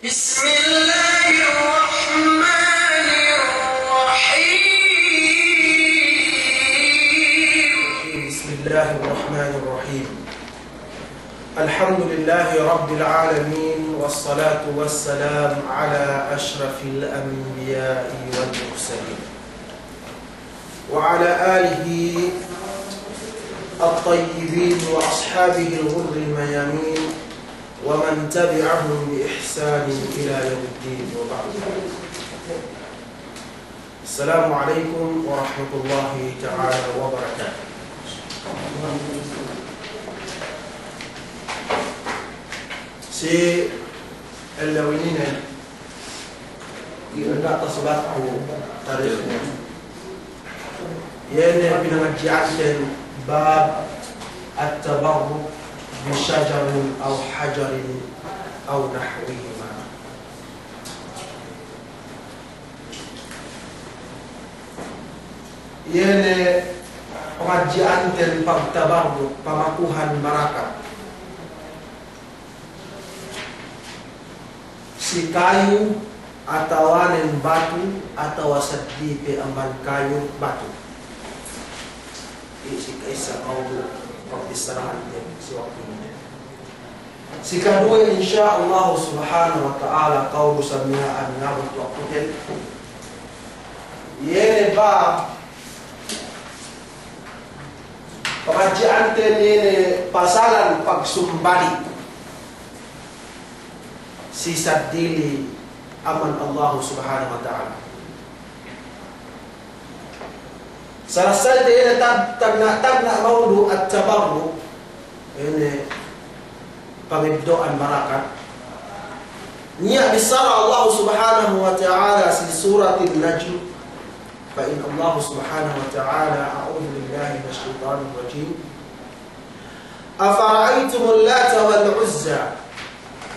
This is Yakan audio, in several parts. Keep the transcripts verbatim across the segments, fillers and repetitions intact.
بسم الله الرحمن الرحيم. بسم الله الرحمن الرحيم. الحمد لله رب العالمين، والصلاة والسلام على أشرف الأنبياء والمرسلين، وعلى آله الطيبين وأصحابه الغر الميامين، ومن تبعهم بإحسان إلى يوم الدين، وبعد. السلام عليكم ورحمة الله تعالى وبركاته. Si ellew inin, iye ne tasulat ku tarikh inin. Iye ne pinangadji'anten bab at-tabarruk bi shajarin aw hajarin aw nahwihima. Iye ne pangadji'anten pagtabarruk, pamakuhan barakat si kayu atawanen batu, atawa seddili pe amban kayu, batu. Iye si ka'issa mawdu' pagbissarahante si waktu inin. Si kaduwe, insya Allah subhanahu wa ta'ala, ka'u du sa miya'an ngabut waktuten. Iye ne bab pangadji'anten iye ne pasalan pagsumbali' si seddili amban Allah subhanahu wa ta'ala. Salasayte iye ne tag-, tagna'-tagna' mawdu' at-tabarruk, iye ne pangeddo'an barakat. Niya' bissara Allah subhanahu wa ta'ala si Suratin Najm, pa'in Allah subhanahu wa ta'ala, أعوذ بالله من الشيطان الرجيم. أفرأيتم اللات والعزى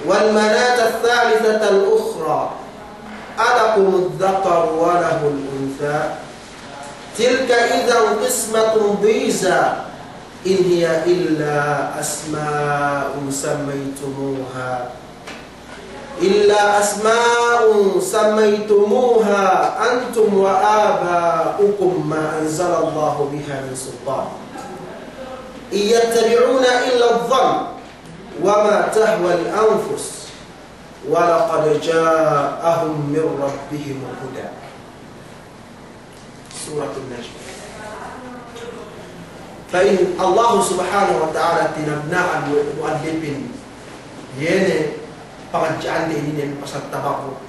ومناة الثالثة الأخرى ألكم الذكر وله الأنثى تلك إذا قسمة ضيزى إن هي إلا أسماء سميتموها إلا أسماء سميتموها أنتم وآباؤكم ما أنزل الله بها من سلطان إن يتبعون إلا الظن وما تهوى الأنفس ولقد جاءهم من ربهم الهدى. Suratul Najm. Pa'in Allah subhanahu wa ta'ala, tinagna'an we' mu'allipin, iye ne pangadji'ante inin pasal tabarruk,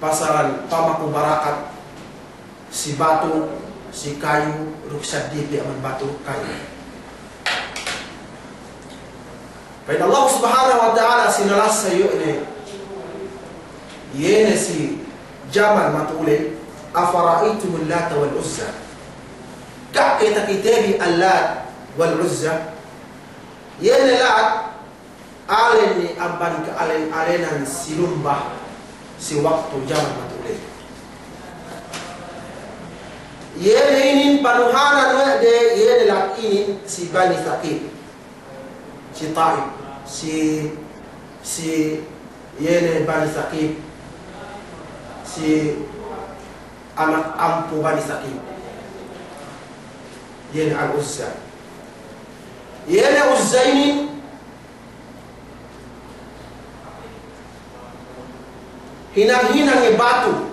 pasal pamaku barakat si batu, si kayu, duk seddili pe amban batu, kayu. Pa'in Allah subhanahu wa ta'ala si nalasa iyu' ne, iye ne si jaman matu'u ley, أفرأيتم اللات والعزى. Ga' ke takite bi Al-Lat wal-Uzza? Iye ne Lat, alen ne amban ka'alen-alenan si lumba si waktu jaman matu'u ley. Iye ne inin panuhanan we' de, iye ne Lat inin si Bani Thaqif. Si Ta'if, si, si, iye ne Bani Thaqif, si anak ampu Bani Thaqif, iye ne Al-Uzza. Iye ne Uzza inin hinang-hinang iye batu,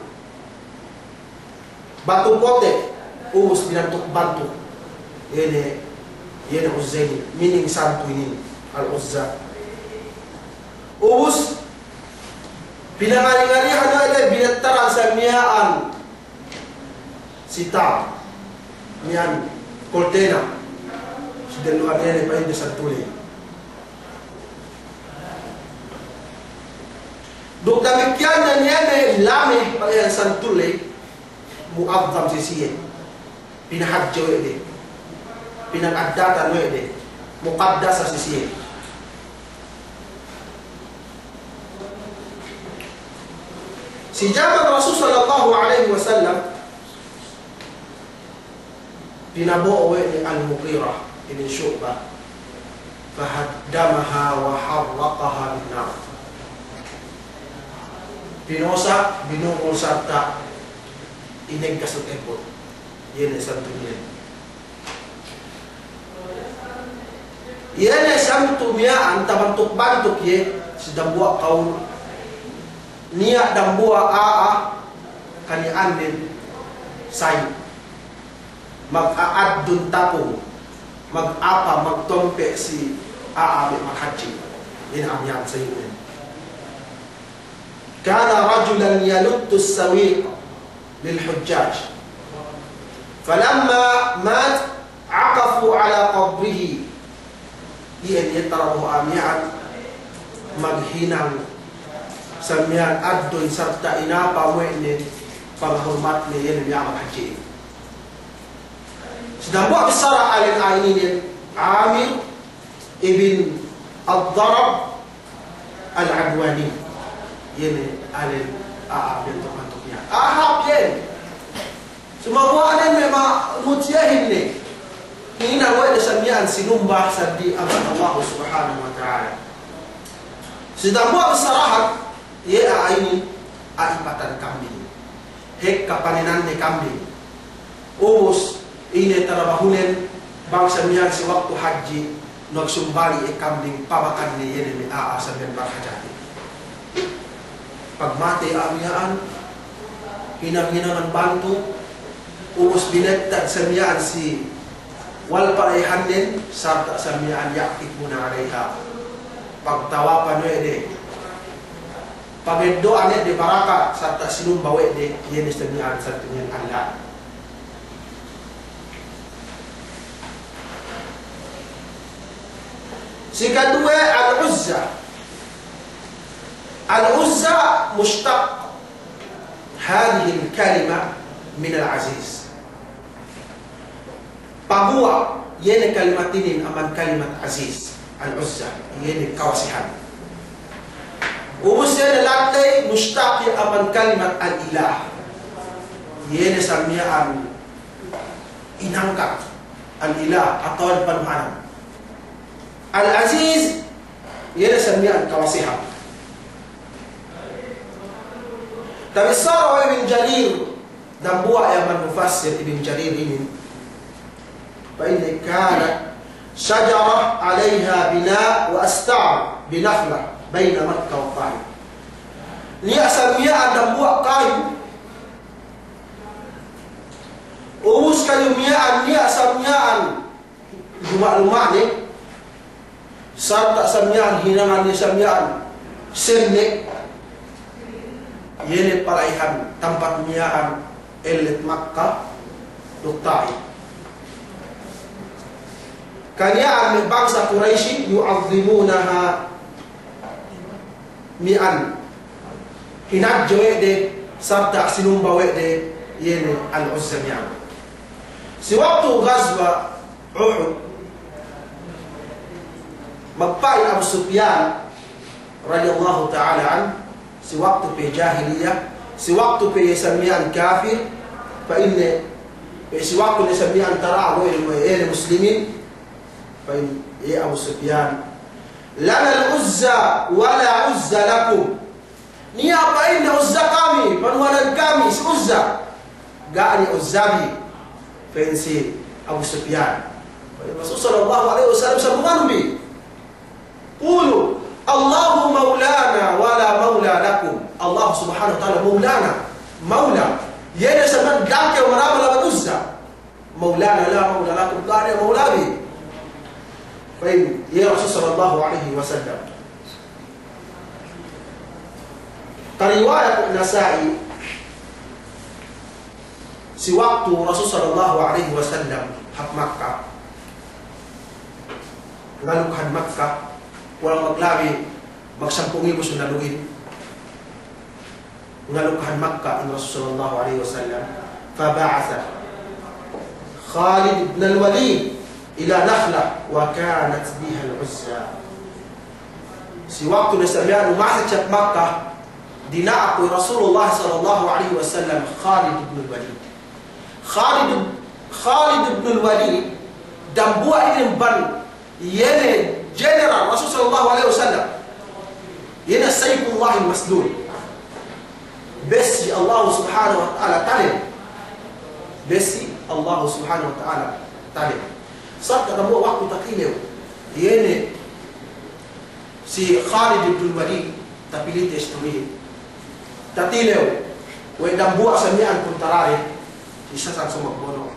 batu pote', ubus binantuk-bantuk. Iye ne, iye ne Uzza inin, meaning santu inin, Al-Uzza. Ubus pinangari-ngarihan we' de, binattaran sa miya'an si ta, miya'an koltena, si delluhan iye ne pa'inte santu ley. Duk damikkiyan ne iye ne lame pa'inte santu ley, mu'azzam si siye, pinahadje we' de, pinangaddatan we' de, muqaddasa si siye. Si jaman Rasul sallallahu alaihi wasallam, pinabo'o we' ne Al-Mughirah ibn Shu'bah, فهدمها وحرقها بالنار. Binosa', binungul sarta' ineggas duk ebbut. Iye ne santum iyan. Iye ne santum iyan, tabantuk-bantuk iye, si dambuwa' kawul. Niya' dambuwa' a'a, kaniya'annen sayu. Mag-a'addun tapung, mag-apa, magtompe' si a'a me' maghadji. Iye ne a'a miya'an sayunen. كان رجلا يلت السويق للحجاج. فلما مات عكفوا على قبره. Iye ne tarabuhu a'a miya'an maghinang sa miya'an addun sarta' inapa we' ne pangahurmatne iye ne miya'an maghadji. Si dambuwa' bissara alen a'a ininen Amir ibn Ad-Darab Al-Adwani. Iye ne alen a'a bentuk-bentukne. A'a hāp iyan. Sumaguwa' alen me' ma-, mutiyahin ne. Hinang we' de sa miya'an sinumba seddili amban Allah Subhanahu wa Ta'ala. Si dambuwa' bissarahan, iye a'a inin, a'a ipatan kambing. Hekka panenanne kambing. Ubus, ine tarabahunen, bang sa miya'an si waktu hadji, nagsumbali' e kambing, pamakanne iye ne me' a'a sa miya'an barhajati. Pagmatey a'a miya'an, hinang-hinangan bantu, ubus binettad sa miya'an si wal pala'ihannen, sarta' sa miya'an يعكفون عليها. Pagtawapan we' de. Pageddo'an we' de barakat, sarta' sinumba we' de, iye ne sa miya'an, sa miya'an Allah. Sikaduwe, Al-Uzza. Al-Uzza mushtaq hadhihi al-kalima min al-aziz. Paguwa' iye ne kalimat inin amban kalimat aziz, Al-Uzza, iye ne kawasihan. Ubus iye ne la'i mushtaq amban kalimat al-ilah. Iye ne sa miya'an inangkat, al-ilah, atawa panuhanan. Al-Aziz, iye ne sa miya'an kawasihan. Tabissara we' Ibn Jarir, dambuwa' iye amban mufassir Ibn Jarir inin. Pa'inne كانت شجرة عليها بناء وأستار بنخلة بين مكة والطائف. Niya' sa miya'an dambuwa' kayu, ubus kayu miya'an, niya' sa miya'an luma'-luma'ne, sarta' sa miya'an hinanganne sa miya'an senne', iye ne pala'ihan tampat miya'an ellet Makka duk Ta'if. Kaniya'an me' bangsa Kuraysi يعظمونها miya'an hinadje we' de, sarta' sinumba we' de, iye ne Al-Uzza miya'an. Si waktu gazwa Uhud, magpa'in Abu Sufyan radiyallahu ta'ala anhu, si waktu pe jahiliya, si waktu pe iye sa miya'an kafir, pa'inne, pe si waktu ne sa miya'an tara we' iye ne muslimin, pa'in iye Abu Sufyan, لنا العزى ولا عزى لكم. Niya' pa'inne Uzza kami, panuhanan kami si Uzza. Ga' niya' Uzza bi, pa'in si Abu Sufyan. Pa'in Rasul sallallahu alaihi wasallam sambungan bi. قولوا الله مولانا ولا مولى لكم. Allah subhanahu wa ta'ala maulana, maula. Iye ne sa miya'an dangke manamal laban Uzza. مولانا لا مولى لكم, ga' niya' maula bi, pa'in iye Rasul sallallahu alaihi wasallam. Tariwayat Nasa'i, si waktu Rasul sallallahu alaihi wasallam hap Makka, ngalukhan Makka, kulang maglabi magsampū' ngibu sundaluhin. Ngalukhan Makka in Rasul sallallahu alaihi wasallam, فبعث خالد بن الوليد إلى نخلة وكانت بها العزى. Si waktu ne sa miya'an umasa hap Makka, dina'ak we' Rasulullah sallallahu alaihi wasallam Khalid ibn al-Walid. Khalid, Khalid ibn al-Walid, dambuwa' inin amban iye ne general Rasul sallallahu alaihi wasallam. Iye ne Sayfullahil Maslul. Bessi Allah Subhanahu wa Ta'ala talem. Bessi Allah Subhanahu wa Ta'ala talem. Sa' dambuwa' waktu tatilew, iye ne si Khalid ibnul Walid, tapilite istorihin. Tatilew we' dambuwa' sa miya'an kuntarade, si sasang sumak bono'.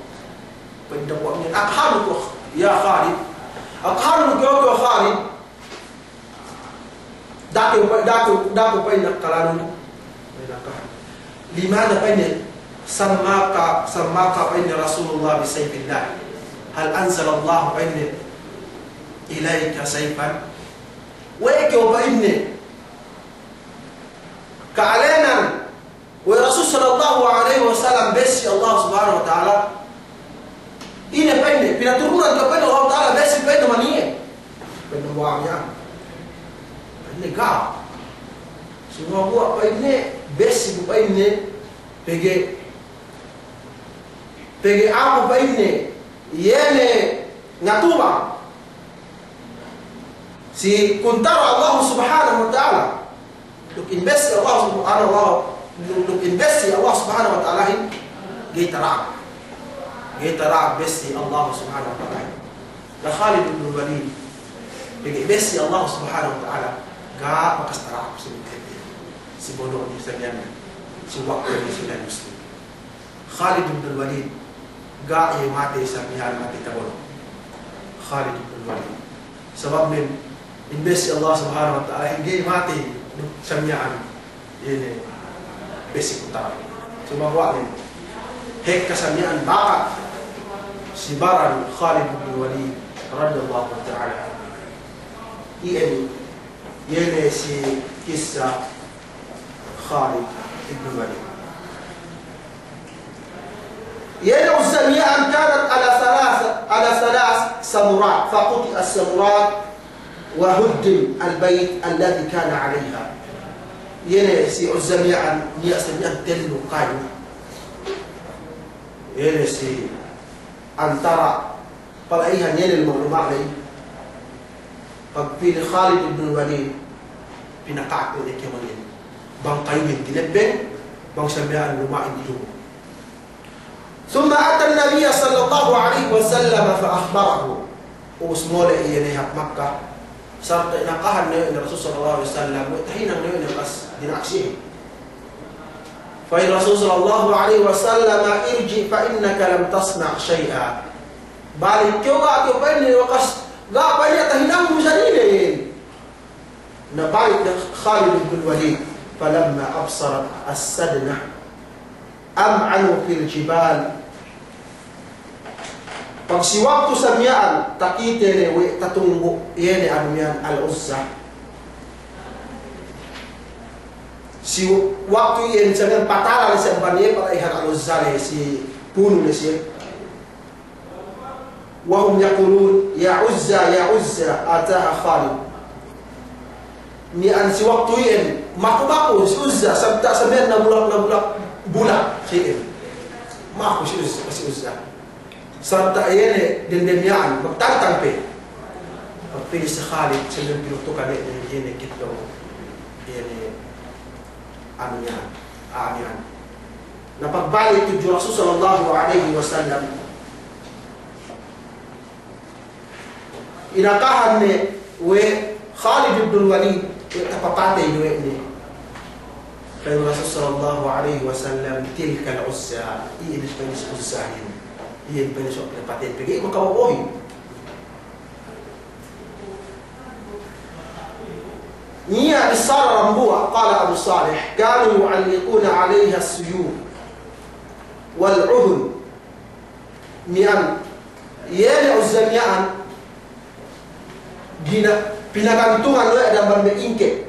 Pa'in dambuwa' miya'an, "Aqhaluka ya Khalid? Aqhaluka ya Khalid?" Da'a kew pa-, da'a kew, da'a kew pa'in akhalanun. Pa'in akhalan. Limadha pa'inne, sammaka, sammaka pa'inne Rasulullah bi sayfillah. Hal anzalallahu pa'inne ilayka sayfan. We' kew pa'inne ka'alenan we' Rasul sallallahu alaihi wasallam bessi Allah Subhanahu wa Ta'ala. Ine pa'inne, pinaturunan kew pa'inne Allah Ta'ala bessi pa'inne maniye? Pa'inne buwa'an iyan. Pa'inne ga'. Sumaguwa' pa'inne, bessi bu pa'inne, pegge', pegge' aku pa'inne, iye ne ngatubang si kuntara Allah Subhanahu wa Ta'ala. Duk in bessi Allah Subhanahu wa, duk, duk in bessi Allah Subhanahu wa Ta'alahin, ga'i tara'ak. Ga'i tara'ak bessi Allah Subhanahu wa Ta'alahin. Na Khalid ibnul Walid, pegge' bessi Allah Subhanahu wa Ta'ala, ga' bakas tara'ak si, si bono'ne sa miya'an, si waktu ne si Muslim. Khalid ibnul Walid, ga' iye matey sa miya'an matey tabono'. Khalid ibnul Walid. Sabab nen, in bessi Allah Subhanahu wa Ta'ala, ga'i matey sa miya'an, iye ne, bessi kuntara. Sumaguwa' nen, hekka sa miya'an bakat si baran Khalid ibnul Walid, radiyallahu ta'ala anhu. Iye ne, iye ne si kissa Khalid ibnul Walid. Iye ne Uzza miya'an kanat ala thalas, ala thalas samurat, faquti'as samurat, wa huddim al-bayt alladhi kana alayha. Iye ne si Uzza miya'an, niya' sa miya'an tellu kayu. Iye ne si antara pala'ihan iye ne luma'-luma' ley. Pagpī Khalid ibnul Walid, pinaka'ak we' ne kēmon iyan. Bang kayuhin tilebbeng, bang sa miya'an luma'in idumu. Thumma atan Nabiyya sallallahu alayhi wasallam fa akhbarahu. Ubus mole' iye ne hap Makkah. Sarta inakahan ne we' ne Rasul sallallahu alayhi wasallam, we' tahinang ne we' ne bakas dina'ak siyehin. Pa'in Rasul sallallahu alayhi wasallam, "Irji' fa innaka lam tasna' shay'a." Balik kew, ga' kew pa'inne bakas, ga' pa'inne tahinangnu sa inin. Na balik ne Khalid ibnul Walid, falamma absarat as-sadna am'anu fil jibal. Pag si waktu sa miya'an, takite ne we' tatunggu', iye ne anu miya'an Al-Uzza. Si waktu iyan sa miya'an patala ne siye amban iye pala'ihan Al-Uzza ne si punu ne siye. Wa hum yaqulun, "Ya Uzza, ya Uzza," ataha Khalid. Miya'an si waktu iyan, maku-maku si Uzza, sabta' sa miya'an nabulak, nabulak, bulak si iyan. Maku si Uzza, si Uzza. Sabta' iye ne dende miya'an, magtangtang pe. Pagpī si Khalid, sa miya'an pinutukan ne, iye ne kitong, iye ne anu miya'an, a'a miya'an. Na pagbalik tudju Rasul sallallahu alayhi wasallam, inakahan ne we' Khalid ibnul Walid, we' tapapatey we' ne. Pa'in Rasul sallallahu alayhi wasallam, "Tilkal Uzza," iyan pa'in si Uzzahin. Iyan pa'in si Uzza pinapatey, pegge' makabobohin. Niya' bissara dambuwa', qala Abu Salih, "Kanu yu'alliquna alayha as-suyuf wal-'uhun." Miya'an, iye ne Uzza miya'an, gina-, pinagantungan we' de amban me' ingke,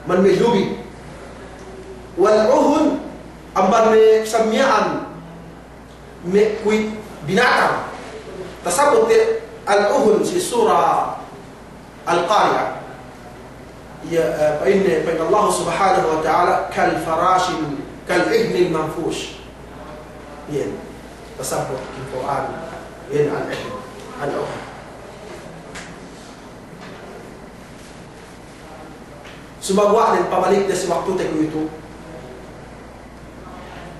amban me' lubid. Wal-'uhun, amban me' sa miya'an, me' kuwe' binatang. Tasabbut te al-'uhun si sura Al-Qari'ah. Iye, eh, pa'inne, pa'in Allah Subhanahu wa Ta'ala, "Kal farashil, kal 'ihnil manfush." Iyan. Tasabbut in Kur'an. Iyan al-'ihn. Al-'uhun. Sumaguwa' ne pabalik ne si waktu te kuwe'itu.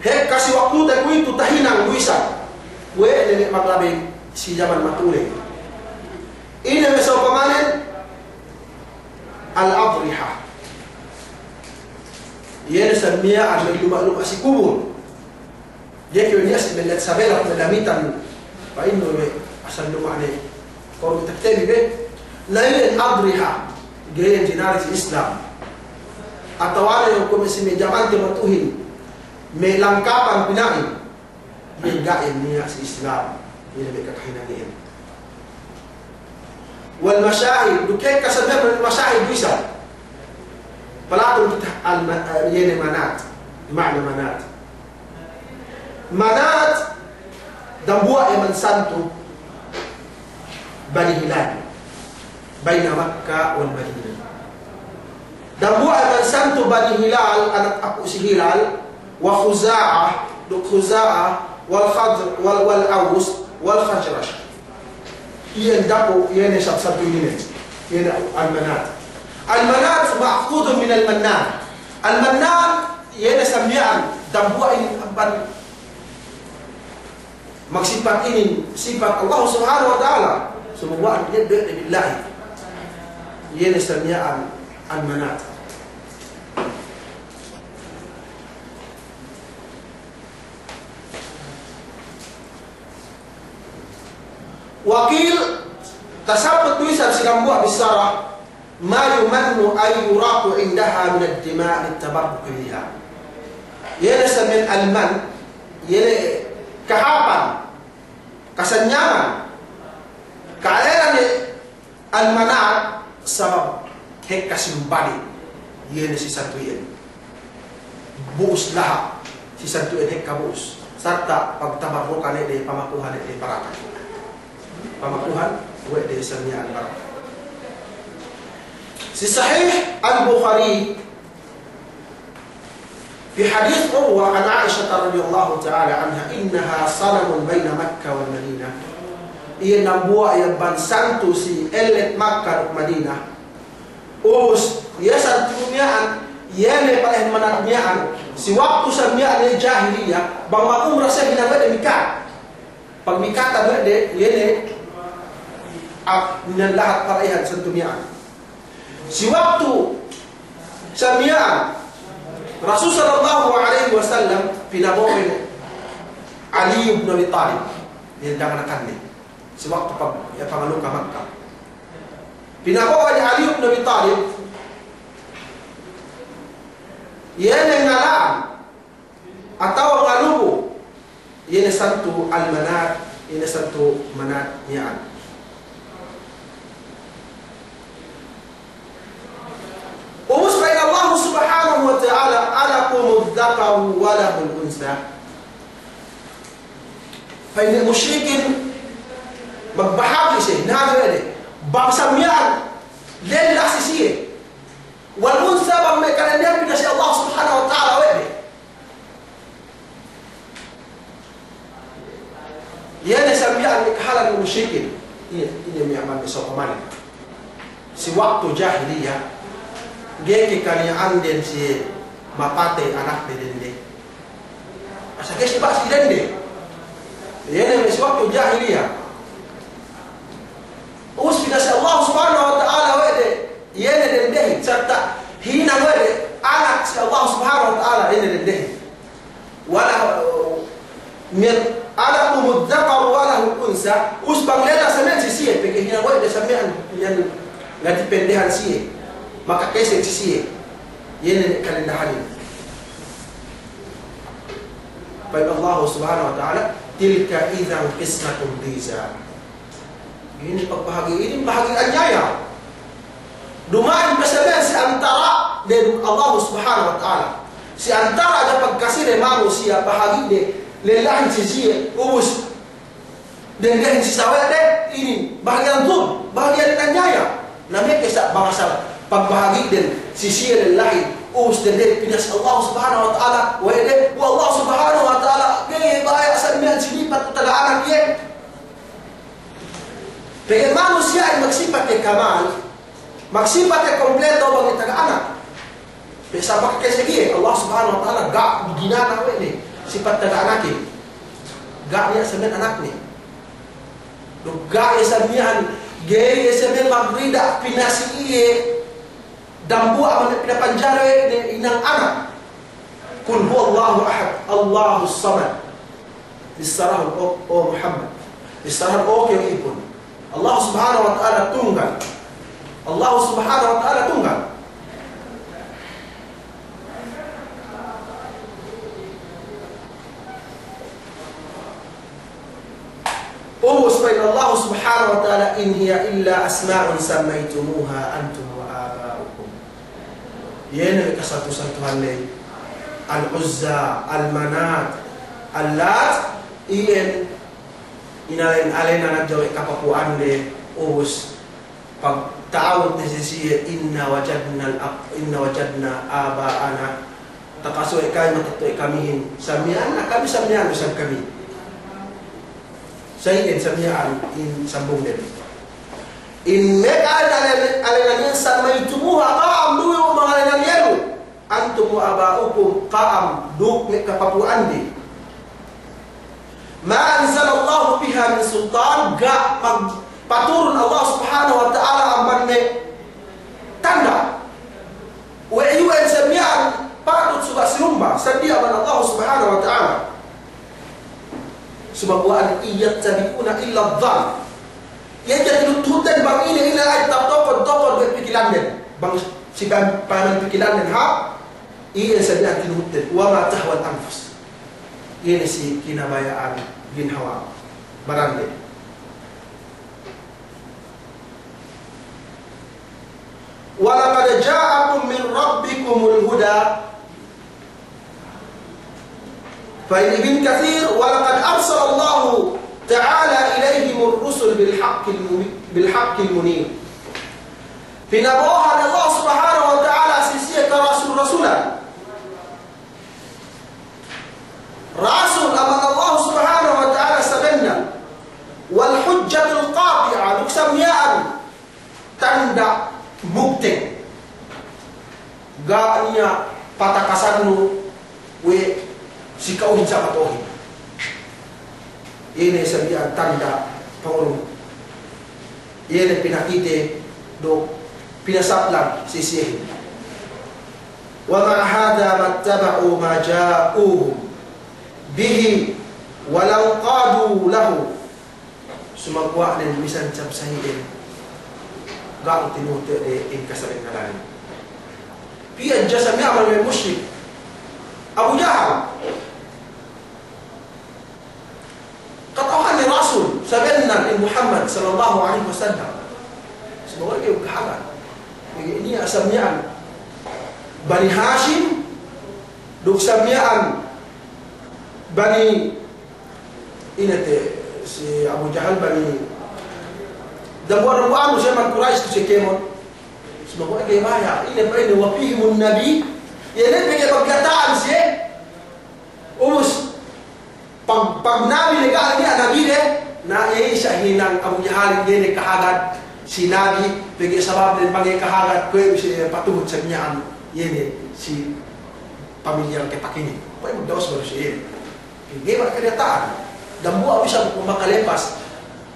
Hekka si waktute kuwe'itu tahinang du isab. We' ne me' maglabey si jaman matu'u ley. Ine me' sa'upamanen? Al-adriha. Iye ne sa miya'an me' luma'-luma' si kubul. Iye ke we' niya' si me' lat sabela, me' lamitan. Pa'innu we' asal luma'ne. Kor taktebi be. Na iye adriha. Ga'i jinari si Islam. Atawa ne kuwe' me' si me' jamante matu'uhin. Me' langkapan pina'in. Iye ga'i niya' si Islam, iye ne me' kakahinangihin. Wal mashahid, duk hekka sa miya'an mashahid du isab. Palatun kite al ma-, eh, iye ne manat, ma'na manat. Manat, dambuwa' iye man santu Bani Hilal, bayna Makka wal Madina. Dambuwa' iye man santu Bani Hilal, anak apu' si Hilal, wa Khuza'a, duk Khuza'a, wal Khazr-, wal, wal Aws, wal Khazraj. Iyan dapu', iye ne sab-, sabtu inin. Iye ne Al-Manat. Al-Manat ma'khudhun min Al-Mannan. Al-Mannan, iye ne sa miya'an, dambuwa' inin amban magsipat inin, sipat Allah Subhanahu wa Ta'ala. Sumagawa' iye du ne billahi. Iye ne sa miya'an Al-Manat. Wa qil, tasabbut du isab si dambuwa' bissara, ma yumannu ay yuraqu indaha min ad-dima' lit-tabarruki biha. Iye ne sa miya'an al-man, iye ne kahāpan, kasanyangan, ka'ēnan ne Al-Manat sabab hekka simbali iye ne si santu iyan. Bu'us laha' si santu iyan hekka bu'us. Sarta' pagtabarrukan ne de, pamakuhan ne de barakat. Pamakuhan we' de sa miya'an barakat. Si Sahih Al-Bukhari, Fi hadis Urwa an Aisha radiyallahu ta'ala anha, innaha sanamun bayna Makkah wal Madinah. Iye dambuwa' iye amban santu si ellet Makkah duk Madinah. Ubus, iye santu miya'an, iye ne pa'in manat miya'an, si waktu sa miya'an iye jahiliya, bang mag'umra siye hinang we' de mikat. Pagmikatan we' de, iye ne, ap-, niya' lahat pala'ihan santu miya'an. Si waktu sa miya'an, Rasul sallallahu alaihi wasallam pinabo'o we' Ali ibn Abi Talib, iye danganakanne. Si waktu pag-, iye pangaluka Makkah. Pinabo'o we' Ali ibn Abi Talib, iye ne ngala'an, atawa ngalubu, iye ne santu Al-Manat, iye ne santu Manat miya'an. Ubus pa'in Allah Subhanahu wa Ta'ala, "Alakumudh dhakaru wa lahul untha." Pa'in me' mushrikin, magbahagi' siye, nahagi' we' de. Bang sa miya'an, lella si siye. Wal untha, bang me' kadendehan pinasi Allah Subhanahu wa Ta'ala we' de. Iye ne sa miya'an me' kahalan mushrikin. Iye, iye miya'an me' sopamane. Si waktu jahiliya, ga'i ke kaniya'anden siye mapatey anakne dende. Asal ga'i siye ba' si dende. Iye ne me' si waktu jahiliya. Ubus pinasi Allah Subhanahu wa Ta'ala we' de, iye ne dendehin, sarta' hinang we' de, anak si Allah Subhanahu wa Ta'ala, iye ne dendehin. Wala, miya'an, alakumudh dhakaru wa lahul untha, ubus bang lella sa miya'an si siye, pegge' hinang we' de sa miya'an, miya'an ngadipendehan siye, makakesek si siye, iye ne kadendehanin. Pa'in Allah Subhanahu wa Ta'ala, tilka idhan qismatun dhiza. Inin pagbahagi', inin bahagi' anyaya. Duma'in pasabayan si antara' de duk Allah Subhanahu wa Ta'ala. Si antara' de pagkasi de manusiya' bahagi' de lellahin si siye, ubus dendehin si sawe' de, inin bahagi'an dhulm, bahagi'an anyaya. Na meke sa' bang asal pagbahagi' den si siye lellahin, ubus dendehin pinasi Allah Subhanahu wa Ta'ala we' de, we' Allah Subhanahu wa Ta'ala, ga'i baya' sa' miya'an sinipat taga anak iye. Pegge' manusiya'in magsipat ke kamal, magsipat ke kompleto bang taga anak. Pe sa' makakesek iye, Allah Subhanahu wa Ta'ala ga' ginana we' ne. Sipat taga anakin. Ga' niya' samen anakne. Duk ga' iye samen, ga'i iye samen magrida pinasi iye. Dambuwa' amban pinapanjari we' ne inang anak. Qul huwallahu ahad, Allahus samad. Bissarahun, o, o Muhammad. Bissarahun, o kew ipun. Allah Subhanahu wa Ta'ala tunggal. Allah Subhanahu wa Ta'ala tunggal. Ubus, pa'in Allah Subhanahu wa Ta'ala, "In hiya illa asma'un sammaytumuha antum wa aba'ukum." Iye ne me' kasantu-santuhan ley, Al-Uzza, Al-Manat, Al-Lat, iyan inalen-alenan hadja we' kapapu'ande, ubus pagta'abut ne si siye, "Inna wajadna al-ab-, inna wajadna aba'ana." Takasu we' kami, matetto'a we' kamihin sa miya'an, na kami sa miya'an, isab kami. Sa iyan sa miya'an in sambungden. In me' ka'am alen-, alenan iyan sammaytumuha, ka'am du mangalenan iyan. Antum wa aba'ukum, ka'am duk me' kapapu'ande. Ma anzalallahu biha min sultan, ga' magpaturun Allah Subhanahu wa Ta'ala amban me' tanda'. We' iyan sa miya'an patut suga' sinumba, seddili amban Allah Subhanahu wa Ta'ala. Sumaguwa' in yattabi'una illa dhann. Iye hadja tinuhut-nuhutten bang ine-ine ley, taptokod-tokod we' pikilanden. Bang si pam-, paman pikilanden hāp, iye sa miya'an tinuhutten. Wa ma tahwal anfus. Iye ne si kinabaya'an ginhawa barande. Wa laqad ja'akum min rabbikumul huda. Pa'in Ibn Kathir, "Wa laqad arsalallahu ta'ala ilayhimur rusul bil haqqil mu-, bil haqqil munir." Pinabo'ohan Allah Subhanahu wa Ta'ala si siye karasul-rasulan. Rasul amban Allah Subhanahu wa Ta'ala sabennal. Wal hujjatul qati'ah, duk sa miya'an tanda' bukte. Ga' niya' patakasannu we' si ka'uhin sa' katohin. Ine sa miya'an tanda' pangurung. Iye ne pinakite duk pinasaplag si siyehin. Wa ma'a hadha mattaba'u ma ja'uhum bihi wa lanqadu lahu. Sumaguwa' ne misan sab sahi'in, ga' tinuhut de in kasabennalan. Piye hadja sa miya'an me' mushrik Abu Jahal. Kata'uhan ne Rasul sabennal in Muhammad sallallahu alaihi wasallam. Sumaguwa' ga'i kahagad. Niya' sa miya'an Bani Hashim, duk sa miya'an Bani, ine te, si Abu Jahal, Bani, dambuwa'-dambuwa' anu siye man Quraysh tu siye kēmon. Sumaguwa' ga'i baya', ine pa'inne, wa fihimun nabi, iye ne pegge' pagkata'an siye. Ubus, pag, pag nabi ne ga' niya' nabi de, na iye sa hinang Abu Jahalin ga'i ne kahagad si nabi, pegge' sabab ne bang iye kahagad, kuwe' du siye patuhut sa miya'an, iye ne si pamilyal kepakine. Kuwe' magdawas baru siye. Ga'i makadiyata'an. Dambuwa' bisan makalepas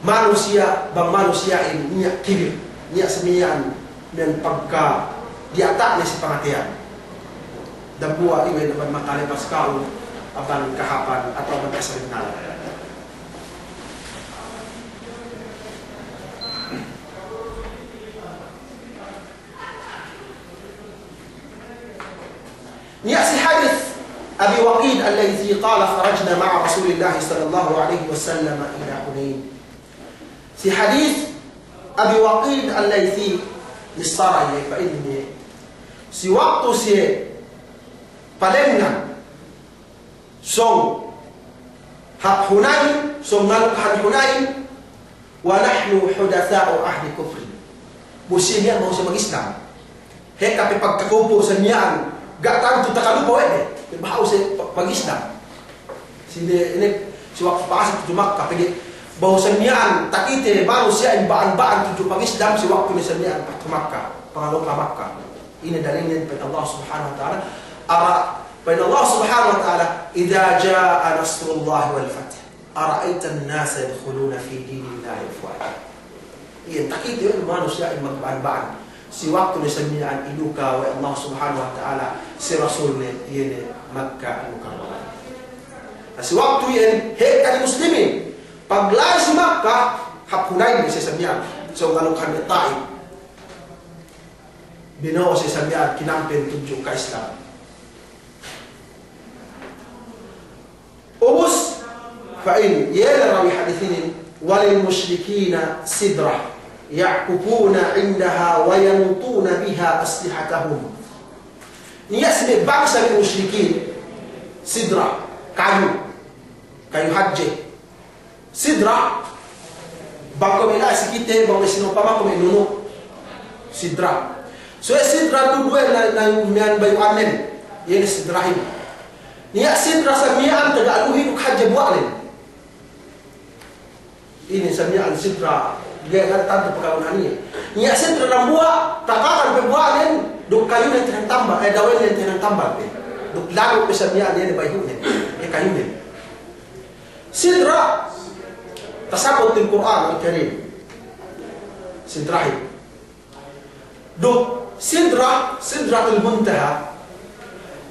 manusiya', bang manusiya'in niya' kibir, niya' sa miya'an, miya'an pagkadiyata'ne si pangateyan. Dambuwa' iye ne bang makalepas ka'u amban kahāpan atawa amban kasabennalan. Niya' si hadis Abi Waqid al-Laythi qala kharajna ma'a Rasulillahi sallallahu alaihi wasallam ila Hunain. Si hadis Abi Waqid al-Laythi, missāra iye pa'inne, si waktu siye palengngan sōng hap Hunain, sōng ngalukhan Hunain, wa nahnu hudatha'u ahdi kufrin. Bu siye miya'an bahu siye mag-Islam. Heka pe pagkakupur sa miya'an, ga' tantu takalupa we' de. Bahu siye pa-, mag-Islam. Sine, ine, si waktu pa'asek tudju Makka, pegge' bahu sa miya'an takite manusiya'in ba'an-ba'an tudju mag-Islam si waktu ne sa miya'an Fathu Makka, pangalupa Makka. Ine dalilnen? Pa'in Allah Subhanahu wa Ta'ala, ara Pa'in Allah Subhanahu wa Ta'ala, "Idza jaa nasrullahi wal fath, wa ra'aitan nasa yadkhuluna fi dinillahi afwaja." Iyan, takite we' manusiya'in magba'an-ba'an si waktu ne samiya'an inuka we' Allah Subhanahu wa Ta'ala si Rasulne, iye ne Makkah Al-Mukarramah. Na si waktu iyan, hekka ne muslimin, pagla'i si Makkah, hap Hunain ne si samiya'an, so nganukan ne Ta'if. Bino'o si samiya'an kinampen tudju ka Islam. Ubus, pa'in, iye ne rawi hadis inin, "Walil musyrikina sidrah, ya'kufuna 'indaha wa yanutuna biha aslihatahum." Niya' si me' bangsa me' musyrikin, sidrah, kayu, kayu hadje. Sidrah, bang kuwe' me' la'i si kite, bang me' sinupama kuwe' me' nunu'. Sidrah. So, iye sidrah tu duwe na, na miya'an bayu'annen. Iye ne sidrahin. Niya' sidrah samiya'an taga luhi duk hadje buwa'nen. Inin samiya'an sidrah, ga'i, ga'i tantu pagkagunahan iye. Niya' sidrah dambuwa', takakan pe buwa'nen, duk kayunen tahinang tambal, eh, dawennen tahinang tambal pe. Duk lalu' pe samiya'an iye ne bayu'nen. Iye kayunen. Sidrah, tasabut fil Kur'an Al-Karim. Sidrahin. Duk sidrah, Sidratul Muntaha.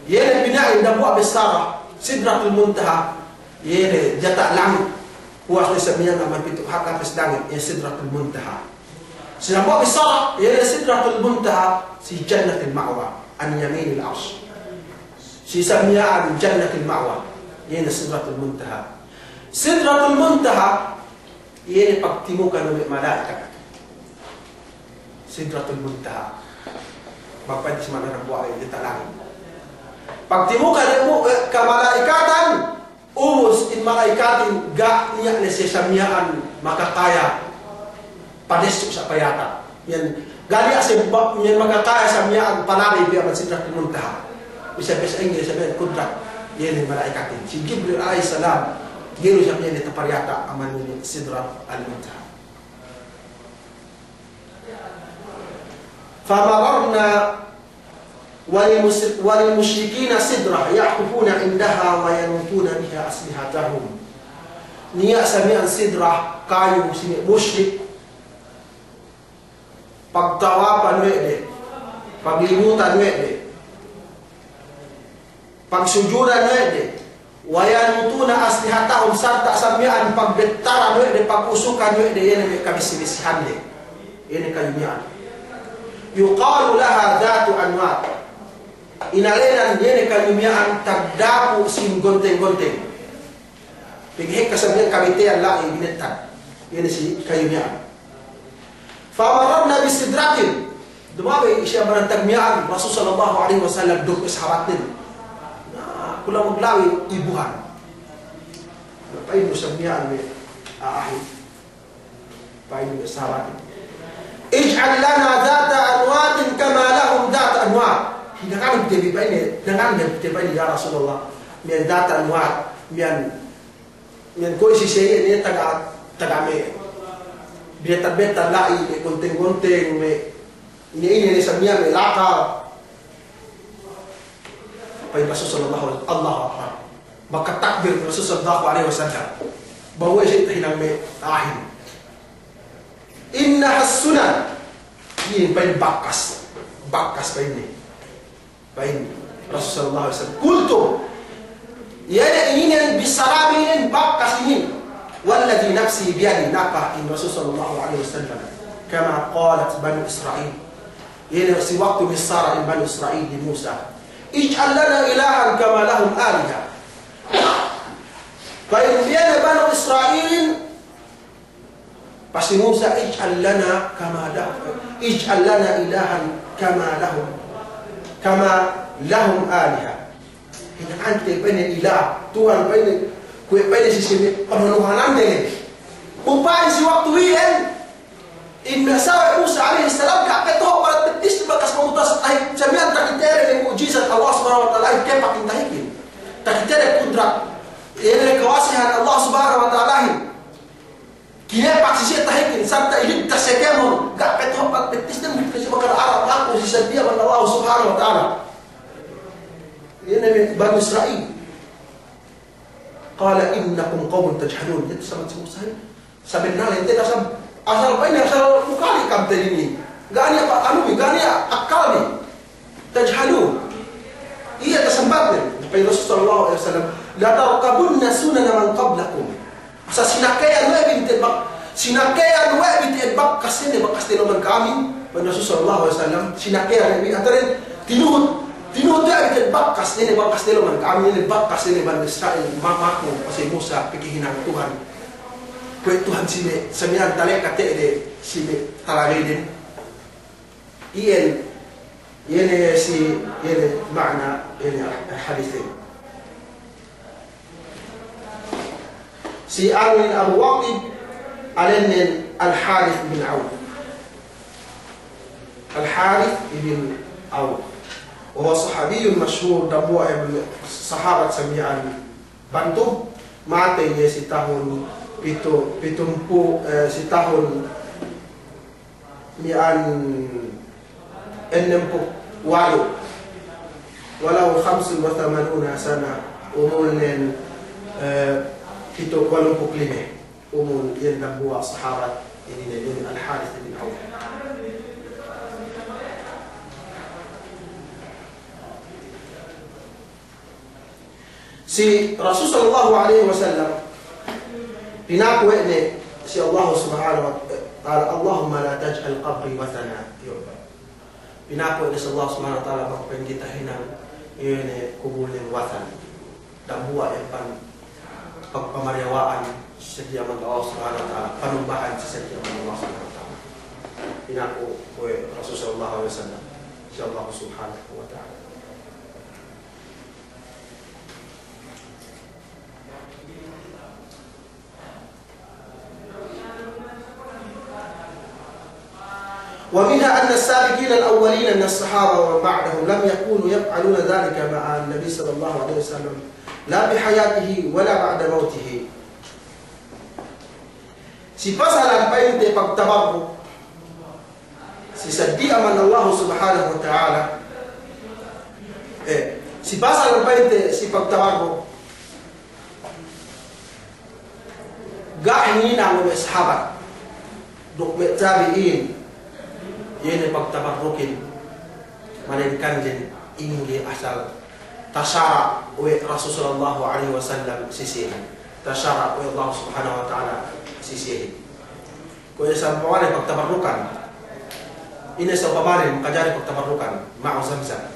Iye ne pina'in dambuwa' bissara, Sidratul Muntaha. Iye ne diyata' langit. Puwas ne samiya'an amban pitu' hap lapis langit, iye Sidratul Muntaha. Si dambuwa' bissara, iye ne Sidratul Muntaha, si Jannatil Ma'wa, an yaminil arsh. Si samiya'an Jannatil Ma'wa, iye ne Sidratul Muntaha. Sidratul Muntaha, iye ne pagtimukan we' mala'ikat. Sidratul Muntaha. Bang pa'inte si ma'ana dambuwa' iye diyata' langit. Pagtimukan we' mu-, we' kamala'ikatan, ubus in mala'ikatin ga' niya' ne siye samiya'an makakaya padessu' sa' payata'. Miya'an, ga' niya' siye ba-, miya'an makakaya samiya'an panabey piye amban Sidratul Muntaha. Bisan, bisan ingge samiya'an kudrat iye ne mala'ikatin. Si Jibril alayhis salam, ga'i du samiya'an ne tapariyata' amban Sidratul Muntaha. Famararna وللمس-، وللمشركين سدرة يعكفون عندها وينوطون بها أسلحتهم. Niya' samiya'an sidrah, kayu, si me' musyrik, pagtawapan we' de, paglimutan we' de, pagsujudan we' de, وينوطون أسلحتهم, sarta' samiya'an pagbettaran we' de, pagusukan we' de, iye ne me' kabisi-bisihande. Iye ne kayu miya'an. يقال لها ذات أنواط. Inēnan iye ne kayu miya'an tagdapu' sin gonteng-gonteng. Pegge' hekka samiya'an kabiteyan la'i binettad. Iye ne si kayu miya'an. فمررنا بسدرة. Duma'in siye amban antag miya'an, Rasul sallallahu alaihi wasallam duk sahabatnen. Na, kulang magla'i ibuhan. Na, pa'in du sa miya'an me' a'ahin. Pa'in du sahabatnen, اجعل لنا ذات أنواط كما لهم ذات أنواط. Hinangan te bi pa'inne, hinangan te bi pa'inne, ya Rasulullah. Miya'an ذات أنواط, miya'an Miya'an kuwe' si siye iye ne taga, taga me' binettad-bettad la'i, me' gonteng-gonteng, me' ine-ine ne sa miya'an, me' lakal. Pa'in Rasul sallallahu alaihi wasallam, Allahu Akbar. Makatakbir Rasul sallallahu alaihi wasallam. Bawe' siye tahinang me' a'ahin. إنها السنن. Iye pa'in bakas. Bakas pa'inne. Pa'in Rasul sallallahu alaihi wasallam. قلت, iye ne inin bissara bi inin bakas inin. والذي نفسي بيده, napa in Rasul sallallahu alaihi wasallam. كما قالت بنو إسرائيل. Iye ne si waktu bissara in Banu Israil li Musa. اجعل لنا إلها كما لهم آلهة. Pa'in iye ne Banu Israilin, Pa'in si Musa, اجعل لنا كما له-، اجعل لنا إلها كما لهم، كما لهم آلهة. Hinangte pa'inne ilah, Tuhan pa'inne, kuwe' pa'inne si sine, panonohanante ne. Upa'in si waktu iyan, in me' asawe Musa alayhis salam, ga' pe to'o balat bettis bakas mamutas, ay, sa miya'an takitede ne mu'jizat Allah Subhanahu wa Ta'ala, ay, kepak in tahikin. Takitede kudrat, iye ne kawasihan Allah Subhanahu wa Ta'alahin. Kinepak si siye tahikin, sarta' iligtas siye kēmon, ga' pe to'o balat bettisnen, bang siye maka'arap aku si sadiya man Allah Subhanahu wa Ta'ala. Iye ne me' Banu Isra'il. Qala innakum qawmun tajhalun. Iye tasabut si Musa, sabennal ente tasab-, asal pa'in, asal mukali' kam te dini. Ga' niya' pa-, anu bi, ga' niya' akkal bi. Tajhalun. Iye tasabut ne. Pa'in Rasul sallallahu alaihi wasallam, "Latarkabunna sunana man qablakum." Asal sinakeyan we' bi te'ed bak-, sinakeyan we' bi te'ed bakas inin, bakas teloman kami. Pa'in Rasul sallallahu alaihi wasallam, sinakeyan we' bi, atawa tinuhut, tinuhut we' bi te'ed bakas inin, bakas teloman kami, inin bakas inin Banu Isra'il, ma-, maku, pa'in si Musa, pakahinang Tuhan. Kuwe' Tuhan si me', sa miya'an taleka te'ed, si me' talabeyden. Iyan, iyan si, iyan ma'na, iyan hadis ini. Si anu in Abu Waqid, ēnnen Al-Harith bin Awf. Al-Harith ibn Awf. Wa huwa sahabiyyun mashhur, dambuwa' iye sahabat sa miya'an bantug, matey iye si tahun pitu, pitumpū', eh, si tahun miya'an ennempū' walu'. Wa lahu khamsun wa thamanuna sana, umulnen, eh, pitu', walumpū' lime. Umul iyan dambuwa' sahabat, inin ne, inin Al-Harith bin Awf. Si Rasul sallallahu alaihi wasallam, pinaku we' ne si Allah subhanahu wa ta'ala, "Allahumma la taj'al qabri wathana." Pinaku we' ne si Allah subhanahu wa ta'ala, bang pa'in kite hinang, iye ne kubulnen wathan. Dambuwa' iyan pan-, pag-, pamariyawa'an si sadiya amban Allah subhanahu wa ta'ala, panumbahan si sadiya amban Allah subhanahu wa ta'ala. Pinaku we' Rasul sallallahu alaihi wasallam si Allah subhanahu wa ta'ala. ومنها أن السابقين الأولين من الصحابة ومن بعدهم لم يكونوا يفعلون ذلك مع النبي صلى الله عليه وسلم لا في حياته ولا بعد موته. Si pasalan pa'inte pagtabarruk si sadiya amban Allah subhanahu wa ta'ala. Eh, si pasalan pa'inte si pagtabarruk. Ga' hinang we' me' sahabat duk me' tabi'in iye ne pagtabarrukin, malayingkan den ingge asal tasara' we' Rasul sallallahu alaihi wasallam si siyehin. Tasara' we' Allah subhanahu wa ta'ala si siyehin. Kuwe' sa pamare pagtabarrukan. Ine sa pamare makajari pagtabarrukan, ma'u Zamzam.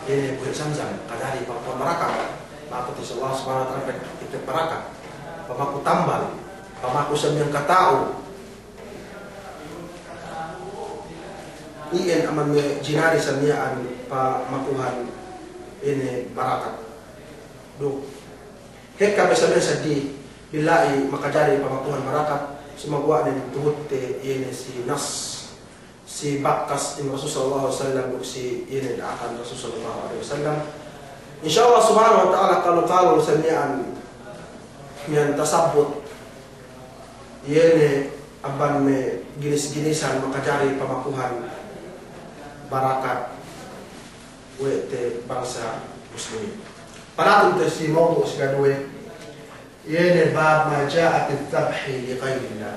Ine buhi' Zamzam, makajari pag-, pamarakat. Maku ti Allah subhanahu wa ta'ala pe-, pe-, barakat. Pamaku tambal, pamaku sa miya'an kata'u. Iyan amban me' jinari sa miya'an pamakuhan ine barakat. Duk Hekka pe sa miya'an saddi, billahi makajari pamakuhan barakat, sumaguwa' ne tuhutte iye ne si nas, si bakas in Rasul sallallahu alaihi wasallam duk si iye ne da'akan Rasul sallallahu alaihi wasallam. Insya Allah subhanahu wa ta'ala kalu-kalu sa miya'an, miya'an tasabbut, iye ne amban me' ginis-ginisan makajari pamakuhan barakat we' te bangsa muslimin. Panatun te si mawdu' si kaduwe, iye ne bab ma ja'a fi dhabhi li ghairillah.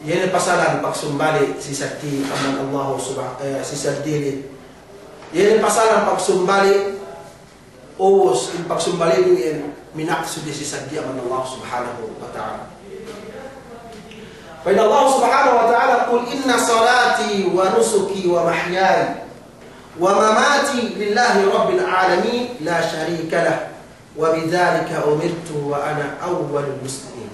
Iye ne pasalan pagsumbali' si saddi amban Allah subha-, eh, si saddi li. Iye ne pasalan pagsumbali' ubus in pagsumbali' iyan minaksud si saddi amban Allah subhanahu wa ta'ala. Pa'in Allah subhanahu wa ta'ala, "Qul inna salati wa nusuki wa mahyaya wa mamati lillahi rabbil alamin la sharika lah wa bidhalika umirtu wa ana awwalul muslimin."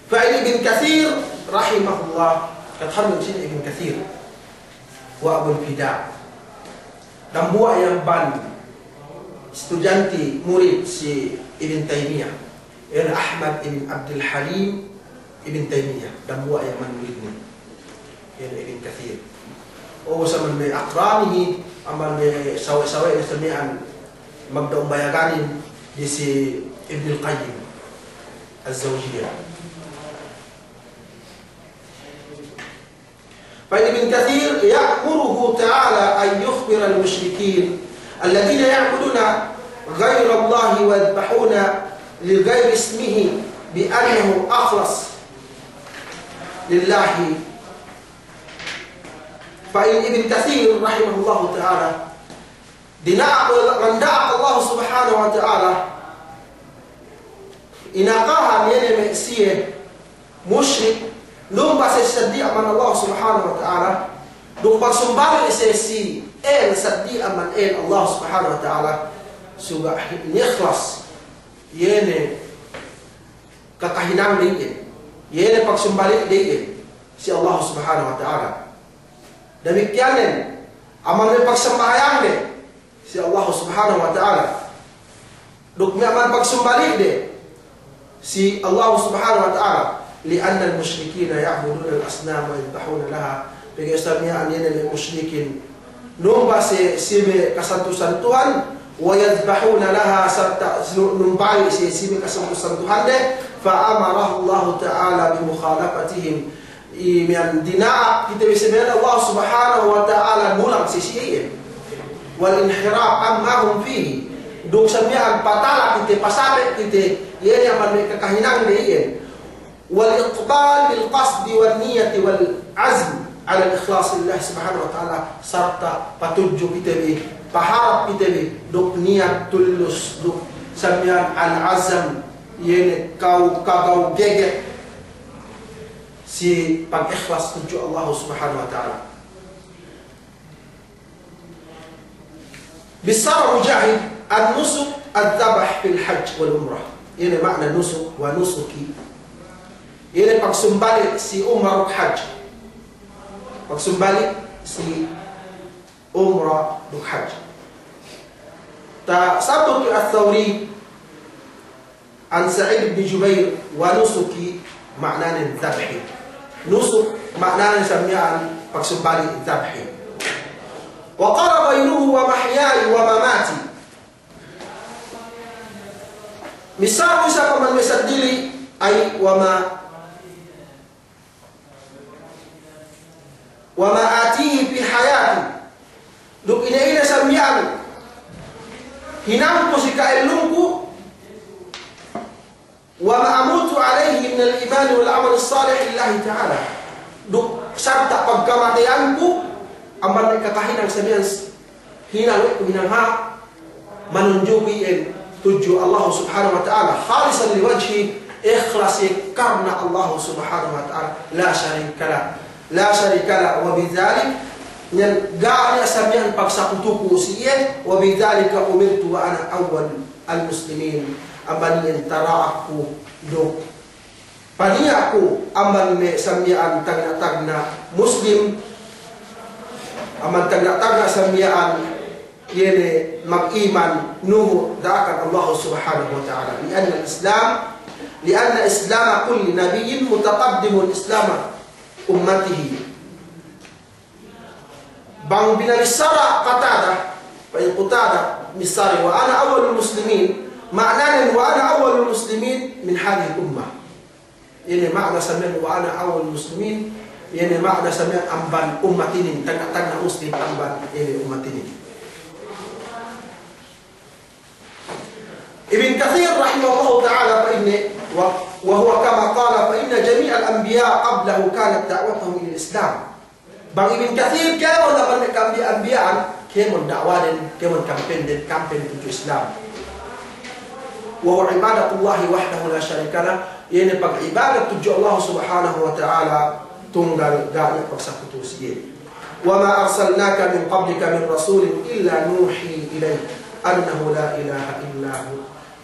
Pa'in Ibn Kathir rahimahullah, katahanun sine Ibn Kathir, wa Abul Fida'. Dambuwa' iyan amban studyante, murid si Ibn Taymiyyah. Iye ne Ahmad ibn Abdul Halim ibn Taymiyyah, dambuwa' iyan amban muridne. Iye ne Ibn Kathir. O, sa amban me' aqranihi, amban me' sawe'-sawe'ne sa miya'an magda'umbayaganin disi Ibnul Qayyim Az-Jawziyyah. فإن ابن كثير يأمره تعالى أن يخبر المشركين الذين يعبدون غير الله ويذبحون لغير اسمه بأنه أخلص لله. فإن ابن كثير رحمه الله تعالى dina'ak, manda'ak Allah Subhanahu wa Ta'ala, inakahan iye ne me' siye mushrik, numba siye seddili amban Allah Subhanahu wa Ta'ala, duk pagsumbali' siye si el seddili amban el Allah Subhanahu wa Ta'ala, subey ikhlas iye ne kakahinangde iyan, iye ne pagsumbali'de iyan si Allah Subhanahu wa Ta'ala. Damikkiyan ne amban me' pagsambahayangde si Allah Subhanahu wa Ta'ala, duk me' amban pagsumbali'de si Allah Subhanahu wa Ta'ala, لأن المشركين يعبدون الأصنام ويذبحون لها. Pegge' sa miya'an iye ne me' mushrikin numba siye si me' kasantu-santuhan, ويذبحون لها, sarta' nu-, numbali' siye si me' kasantu-santuhande, فأمره الله تعالى بمخالفتهم. Iye miya'an dina'ak kite bi si me' Allah Subhanahu wa Ta'ala nulang si siye iyan. والانحراف عما هم فيه. Duk sa miya'an patala kite, pasape' kite iye ne amban me' kakahinangde iyan. والإقبال بالقصد والنية والعزم على الإخلاص لله سبحانه وتعالى, sarta' patudju kite bi, paharap kite bi, duk niyat tulus, duk sa miya'an al-azm, iye ne kaw-, kagaw geget si pag-ikhlas tudju Allah Subhanahu wa Ta'ala. Bissara Mujahid, النسك الذبح في الحج والعمرة. Iye ne ma'na nusuk, ونسكي. Iye ne pagsumbali' si umra duk hajj. Pagsumbali' si umra duk hajj. Tasabbut Ats-Tsawri, عن سعيد بن جبير, ونسكي ma'nanen dhabhi. Nusuk ma'nanen sa miya'an pagsumbali' dhabhi. وقال غيره ومحياي ومماتي. Missālne isab amban me' seddili, ay, وما وما آتيه في حياتي. Duk ine-ine sa miya'an hinangku si ka'ellungku, وما أموت عليه من الإيمان والعمل الصالح لله تعالى. Duk sarta' pagkamateyanku amban me' kakahinang sa miya'an hinang we' ku hinang hāp, manunjuki iyan tudju Allah Subhanahu wa Ta'ala, خالصا لوجهه, ikhlas iye karna Allah Subhanahu wa Ta'ala, لا شريك له، لا شريك له، وبذلك, niya' ga' niya' sa miya'an pagsakutuku si iye, وبذلك أمرت وأنا أول المسلمين, amban iyan tara'akku duk paniya'ku amban me' sa miya'an tagna'-tagna' Muslim, amban tagna'-tagna' sa miya'an iye ne mag'iman nuhu' da'akan Allah Subhanahu wa Ta'ala. لأن الإسلام، لأن إسلام كل نبي متقدم إسلام أمته. Bang binissara Qatada, pa'in Qatada, missālne, وأنا أول المسلمين, ma'nanen, وأنا أول المسلمين من هذه الأمة. Iye ne ma'na sa miya'an, وأنا أول المسلمين, iye ne ma'na sa miya'an amban ummat inin, tagna'-tagna' Muslim amban iye ne ummat inin. Ibn Kathir rahimahullahu ta'ala pa'inne, و، وهو كما قال، فإن جميع الأنبياء قبله كانت دعوتهم إلى الإسلام. Bang Ibn Kathir, kēmon amban me' ka'ambi-, anbiya'an, kēmon da'waden, kēmon kampenden, kampen tudju Islam. وهو عبادة الله وحده لا شريك له, iye ne pag'ibadat tudju Allah Subhanahu wa Ta'ala tunggal, ga' niya' pagsakutu si iye. وما أرسلناك من قبلك من رسول إلا نوحي إليه أنه لا إله إلا هو،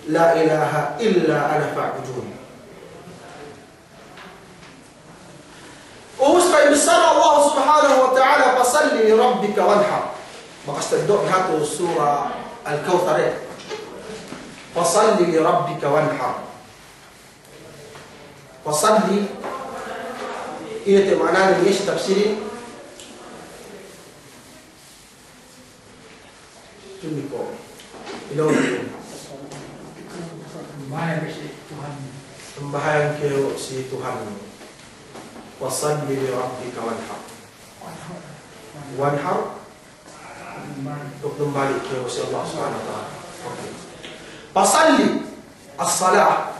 لا إله إلا أنا فاعبدون. Ubus pa'in bissara Allah Subhanahu wa Ta'ala, فصل لربك وانحر. Bakas teddo' hatu Sura Al-Kawthar, eh. فصل لربك وانحر. فصل, iye te ma'nanen, iye si tafsirin. Tuni ko'. Ilaw. Sambahayang kew si Tuhannu. Sambahayang kew si Tuhannu. فصل لربك وانحر. Wanhar. Duk numbali' kew si Allah Subhanahu wa Ta'ala. Oke. Fasalli, as-salah.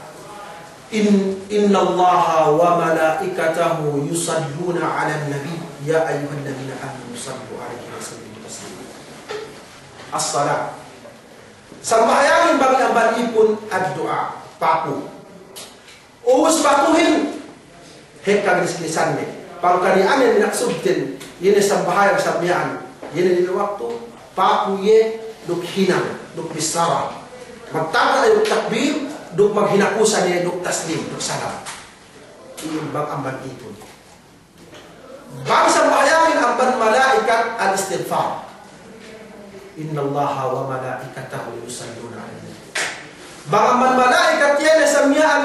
In, innallaha wa malaikatahu yusalluna 'alan nabi, ya ayyuhalladhina amanu sallu 'alaihi wa sallimu taslima. As-salah. Sambahayangin bang amban ipun addu'a, paku. Ubus pakuhin, hekka ginis-ginisanne. Pangkaniyanen maksudten, iye ne sambahayang sa miya'an, iye ne lime waktu, paku iye duk hinang, duk bissara. Magtagna' iye duk takbir, duk maghinakusan iye duk taslim, duk salam. Iye bang amban ipun. Bang sambahayangin amban mala'ikat al-istighfar. Innallaha wa malaikatahu yusalluna 'alan nabi. Bang amban mala'ikat iye ne sa miya'an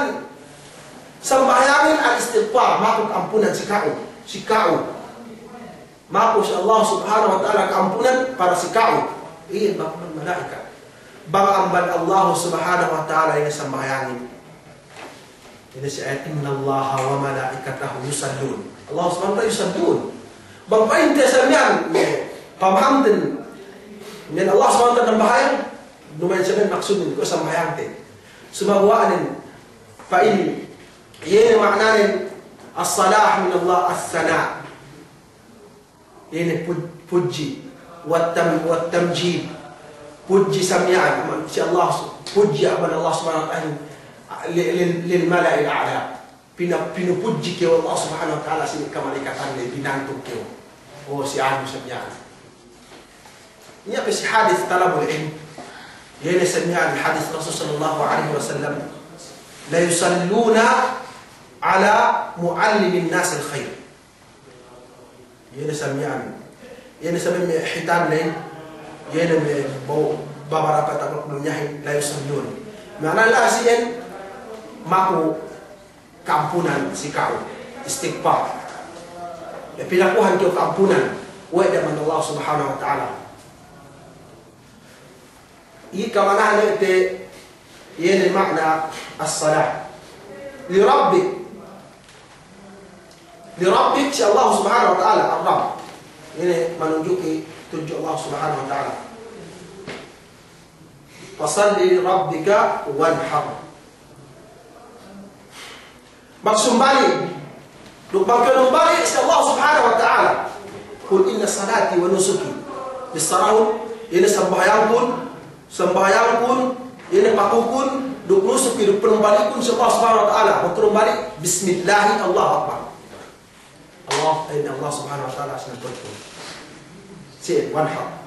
sambahayangin al-istighfar, maku ka'ampunan si ka'u, si ka'u. Maku si Allah Subhanahu wa Ta'ala ka'ampunan para si ka'u. Iye bang amban mala'ikat. Bang amban Allah Subhanahu wa Ta'ala iye ne sambahayangin. Inin si ayat, "Innallaha wa malaikatahu yusallun." Allah Subhanahu wa Ta'ala yusallun. Bang pa'inte sa miya'an, pamahamten, miya'an Allah Subhanahu wa Ta'ala nambahayang, duma'in sa miya'an maksudnen, kuwe' sambahayangte. Sumaguwa'nen, pa'in, iye ne ma'ananen, as-salah minallah, as-sana'. Inin pud-, pudji, wat tam-, wat tamjid. Pudji sa miya'an, aman, si Allah, pudji aman Allah Subhanahu wa Ta'ala, li-, lil, lil mala'il a'la. Pina-, pinupudji kew Allah Subhanahu wa Ta'ala si me' kamalaikatan le, binantu kew. O, si anu sa miya'an. Niya' pe si hadis talabul ilm. Iye ne sa miya'an hadis Rasul sallallahu alaihi wasallam. La yusalluna ala muallimin nasil khair. Iye ne sa miya'an. Iye ne sa me' hitan ley. Iye ne me' ba'u, babarapa' takluk dunyahin, la yusallun. Ma'ana la'i si iyan, maku ka'ampunan si ka'u. Istighfar. Iye pinakuhan kew ka'ampunan. We' de amban Allah Subhanahu wa Ta'ala. Iye kama'anahan te, iye ne ma'ana as-salah. Li rabbik. Li rabbik si Allah Subhanahu wa Ta'ala, ar-Rabb. Iye ne manunjuki tudju Allah Subhanahu wa Ta'ala. Fasalli li rabbika wanhar. Magsumbali'. Duk magkanumbali' si Allah Subhanahu wa Ta'ala. Qul inna salati wa nusuki. Bissarahun, iye ne sambahayangkun, sambahayangkun, iye ne pakukun, duk nusuki, duk panumbalikun si Allah Subhanahu wa Ta'ala. Magkanumbali', bismillahi, Allahu Akbar. Allah, iye ne Allah Subhanahu wa Ta'ala, sinampurkun. Si, wanhar.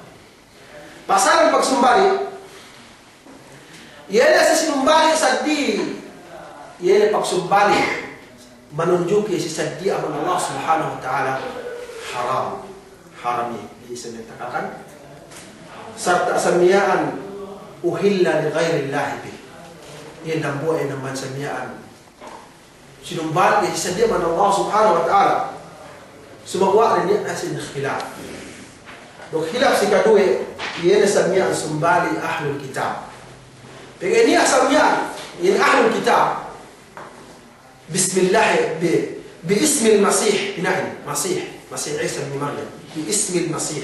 Pasalan pagsumbali', iye ne si sinumbali' saddi, iye ne pagsumbali' manunjuki si saddi amban Allah Subhanahu wa Ta'ala haram. Haram iye, di isab ne takakan. Sarta' sa miya'an uhilla li ghairillahi bih. Iye dambuwa' iye ne amban sa miya'an sinumbali' si saddi amban Allah Subhanahu wa Ta'ala. Sumaguwa' ne niya' asin khilaf. Duk khilaf si kaduwe, iye ne sa miya'an sumbali' ahlul kitab. Pegge' niya' sa miya'an, iye ne ahlul kitab. Bismillah, bi, bi ismil Masih, ina'in, Masih, Masih Isa bin Maryam. Bi ismil Masih.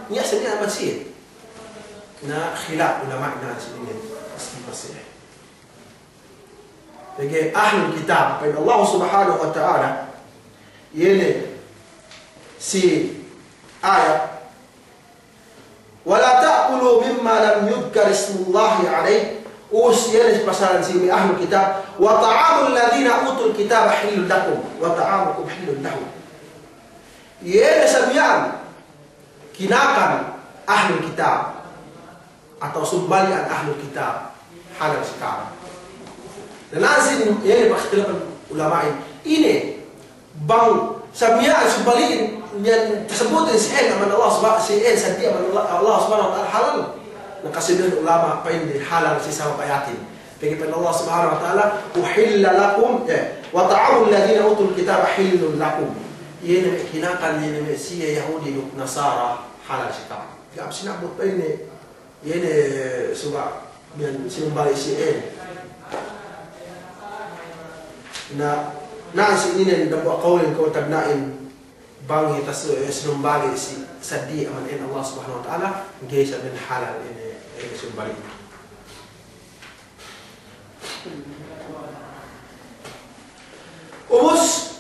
Niya' sa miya'an Masih. Na khilaf ulama' na si inin, ismil Masih. Pegge' ahlul kitab, pa'in Allah Subhanahu wa Ta'ala, iye ne si ayat, "Wa la ta'kulu mimma lam yudhkar ismullahi alaih," us iye ne pasalan si me' ahlul kitab, "Wa ta'amul ladhina utul kitaba hillul lakum, wa ta'amukum hillul lahum." Iye ne sa miya'an kinakan ahlul kitab, atawa sumbali'an ahlul kitab, halal si ka'am. Na, na si inin, iye ne pakhtilafan ulama'in. Ine, bang sa miya'an sumbali'in, miya'an tasabutin si iyan amban Allah subha-, si iyan saddi amban Allah, Allah Subhanahu wa Ta'ala halal. Na, kaseddili ulama' pa'inde halal si sabab ayatin. Pegge' pa'in Allah Subhanahu wa Ta'ala, "Uhilla lakum," eh, "wa ta'amul ladhina utul kitaba hillul lakum." Iye ne me' kinakan, iye ne me' siye Yahudi duk Nasara, halal si ka'am. Ga' sinabut pa'inne, iye ne subey miya'an sinumbali' si iyan. Na, na si inin dambuwa' kawlin kaw tagna'in, Bang iye tas-, eh, sinumbali' si saddi' amban Allah Subhanahu wa Ta'ala, ga'i sa' men halal ine, eh, sinumbali'. Ubus,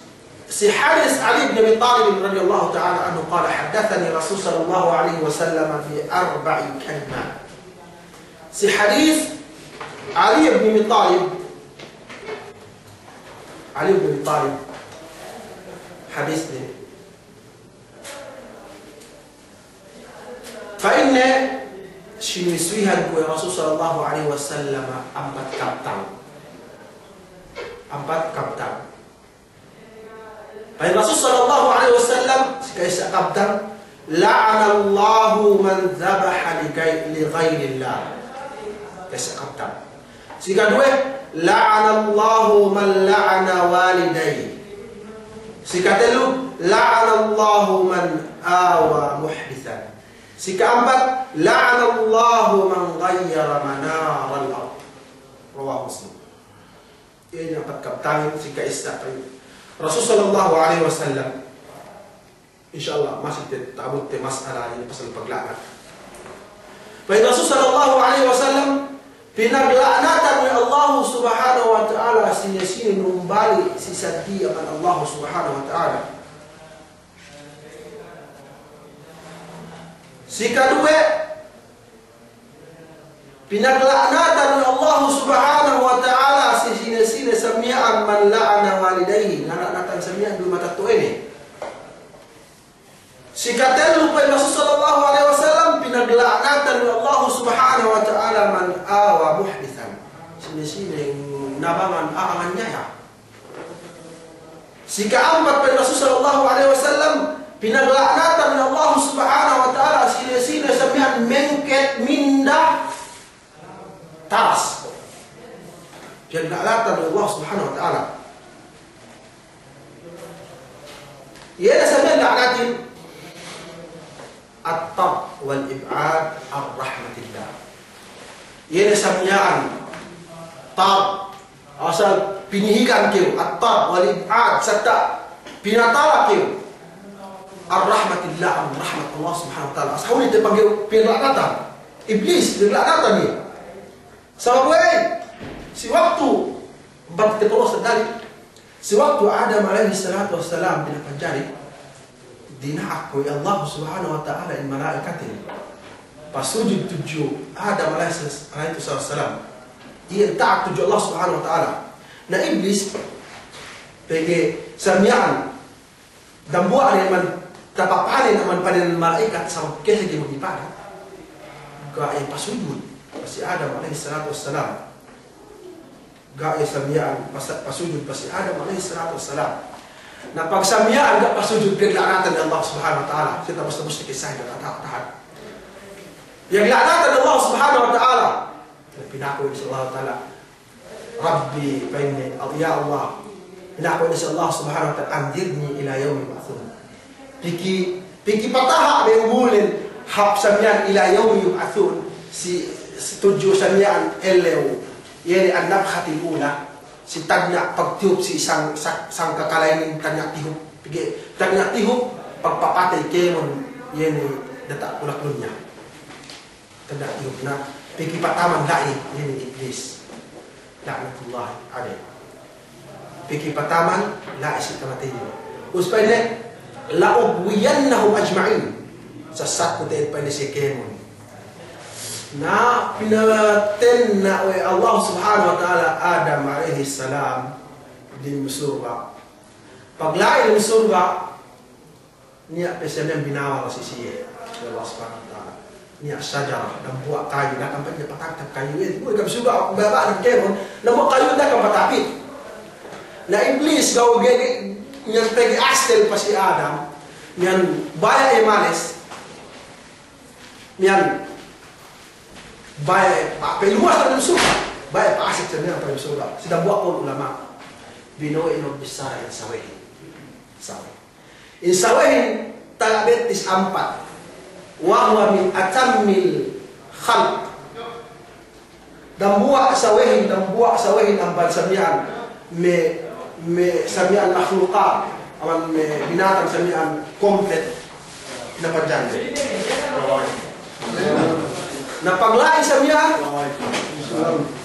si hadis Ali bin Abi Talib radiyallahu ta'ala anhu qala, haddathani Rasul sallallahu alaihi wasallam bi arba'i kalimat. Si hadis Ali bin Abi Talib, Ali bin Abi Talib, hadis ini. Pa'inne, sinuysuwihan ku we' Rasul sallallahu alaihi wasallam ampat kabtang. Ampat kabtang. Pa'in Rasul sallallahu alaihi wasallam, si ka'issa kabtang, "La'anallahu man dhabaha li ghai-, li ghairillah." Ka'issa kabtang. Si kaduwe, "La'anallahu man la'ana walidayhi." Si katellu, "La'anallahu man awa muhdithan." Si kaampat, "La'anallahu man ghayyara manaral ard." Rawahu Muslim. Iye ne ampat kabtangin si ka'issa pa'in Rasul sallallahu alaihi wasallam. Insya Allah, masi te ta'abut te mas'ala inin pasal pagla'nat. Pa'in Rasul sallallahu alaihi wasallam, pinagla'natan we' Allah Subhanahu wa Ta'ala sine-sine numbali' si saddi' amban Allah Subhanahu wa Ta'ala. Si kaduwe, pinagla'natan we' Allah Subhanahu wa Ta'ala si sine-sine sa miya'an man la'ana walidayhi, ngala'natan sa miya'an duwe matetto'ane. Si katellu pa'in Rasul sallallahu alaihi wasallam, pinagla'natan we' Allah Subhanahu wa Ta'ala man awa muhdithan, sine-sine nabangan a'a nganiyaya. Si kaampat pa'in Rasul sallallahu alaihi wasallam, pinagla'natan we' Allah Subhanahu wa Ta'ala sine-sine sa miya'an mengket minda taras. Pinagla'natan we' Allah Subhanahu wa Ta'ala. Iye ne sa miya'an la'natin, at-tard wal ib'ad an rahmatillah. Iye ne sa miya'an tard, asal pinihikan kew, at-tard wal ib'ad, sarta' pinatala kew an rahmatillah, an rahmat Allah Subhanahu wa Ta'ala. Asal hawnu te pagkew pinagla'natan, Iblis, pinagla'natan iye. Sabab we'ey, si waktu, bang kite pa'in sadari, si waktu Adam alaihi salatu wassalam pinapanjari, dina'ak we' Allah Subhanahu wa Ta'ala in mala'ikatin pasujud tudju Adam alaihi salatu wassalam. Iye ta'at tudju Allah Subhanahu wa Ta'ala. Na Iblis, pegge' sa miya'an dambuwa' ne man, tapapane ne man pa'in mala'ikat sabab kese ga'i mag'ibadat. Ga' iye pasujud pa si Adam alaihi salatu wassalam. Ga' iye sa miya'an pas-, pasujud pa si Adam alaihi salatu wassalam. Na pag sa miya'an ga' pasujud, pinagla'natan we' Allah Subhanahu wa Ta'ala. Siye tabus-tabus ne kissahin, ga' tahan. Pinagla'natan we' Allah Subhanahu wa Ta'ala. Na pinaku we' si Allah Ta'ala, Rabbi, pa'inne, ya Allah, pinaku we' si Allah Subhanahu wa Ta'ala, anzirni ila yawmi yub'athun. Piki, piki pataha' be ubulin hap sa miya'an ila yawmi yub'athun, si, si tudju sa miya'an ellew, iye ne an-nafkhatil ula, si tagna' pagtihup si sang, sang, sangkakala inin tagna' tihup, pegge' tagna' tihup pagpapatey kēmon, iye ne diyata' bulak dunya. Tagna' tihup na, piki pataman la'i, iye ne Iblis. La'natullahi alaih. Piki pataman la'i si kamateyne. Ubus pa'inne, "La ughwiyannahum ajma'in." Sasatku te'ed pa'inne siye kēmon. Na pinatenna' we' Allah Subhanahu wa Ta'ala Adam alaihi salam diyalem surga'. Pagla'i diyalem surga', niya' pe sa miya'an binawal si siye we' Allah Subhanahu wa Ta'ala. Niya' sajara, dambuwa' kayu, da'a kam pa'in patapit kayu iyan. Buwat kam suga' baba' ne kēmon, dambuwa' kayu da'a kam patapit. Na Iblis ga'i ga'i, miya'an pegge' astel pa si Adam, miya'an baya' iye males, miya'an baya' iye pa, paluwas diyalem surga', baya' iye pa'asek sa miya'an pa diyalem surga'. Si dambuwa' ka'u ulama', bino'o iye bissara in sawehin. Sawe. In sawehin taga bettis ampat. Wa huwa min atammil khalq. Dambuwa' sawehin, dambuwa' sawehin amban sa miya'an me', me' sa miya'an makhlukat. Amban me' binatang sa miya'an komplet, pinapanjang ne. Na pagla'i sa miya'an,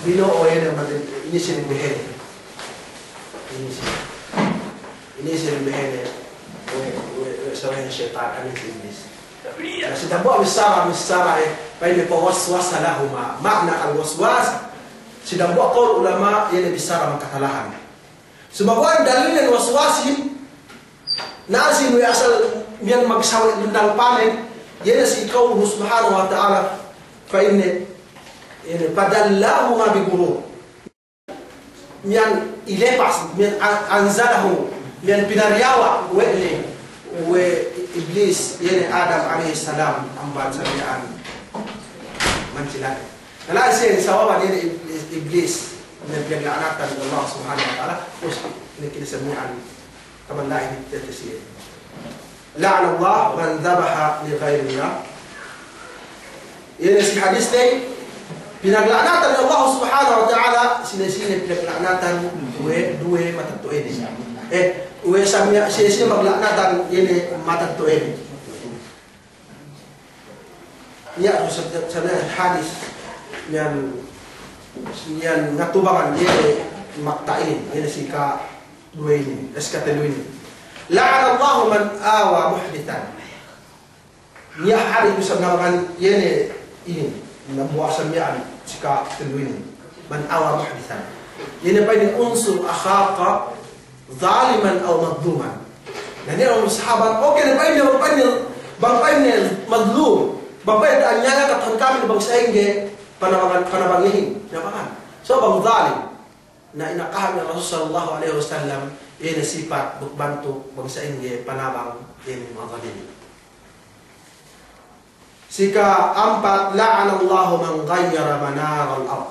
bino'o iye ne, amban inisin behene. Inisin. Inisin behene. We', we', we' sawe'ne seyitan, anisin Iblis. Na si dambuwa' bissara, bissara, eh, pa'inne fawaswasa lahuma. Ma'na al-waswas, si dambuwa' kawul ulama', iye ne bissara makatalahan. Sumaguwa' dalilnen waswasin, na si we' asal miya'an magsawe' lundang panen, iye ne si kawluhu subhanahu wa ta'ala, pa'inne, iye ne, fadallahuma bighurur. Miya'an ilepas, miya'an a-, anzalahu, miya'an pinariyawa' we' ne, we' Iblis, iye ne Adam alayhis salam, amban sa miya'an mancilate. Na la'i siye sababan iye ne Iblis, Iblis, ne pinagla'natan Allah subhanahu wa ta'ala, us, ne kite sa miya'an, taman la'i ne kite siye. La'anallahu man dhabaha li ghairillah. Iye ne si hadis ne, pinagla'natan Allah subhanahu wa ta'ala, sine-sine pinagla'natan we' duwe matetto'anen. Eh, we' sa miya-, sine-sine magla'natan iye ne matetto'anen. Niya' du sa-, sa hadis, niya', niya' ngatubangan, iye ne makta'in, iye ne si kaduwe inin, eh, si katellu inin. La'anallahu man awa muhdithan. Niya' hadis du sa ngabangan, iye ne inin, dambuwa' sa miya'an, si katellu inin. Man awa muhdithan. Iye ne pa'inne unsur akhaka zaliman aw mazluman. Na niya' sahabat, oke ne pa'inne, bang pa'inne, bang pa'inne mazlum, bang pa'inne ta'aniyaya ka Tuhan kami bang sa'ingge panabangan, panabangihin, panabangan. So bang zalim. Na inakahan ne Rasul sallallahu alayhi wasallam, iye ne sipat duk bantuk bang sa'ingge panabang, iye ne mazalimin. Si ka'ampat, la'anallahu man ghayyara manaral ard.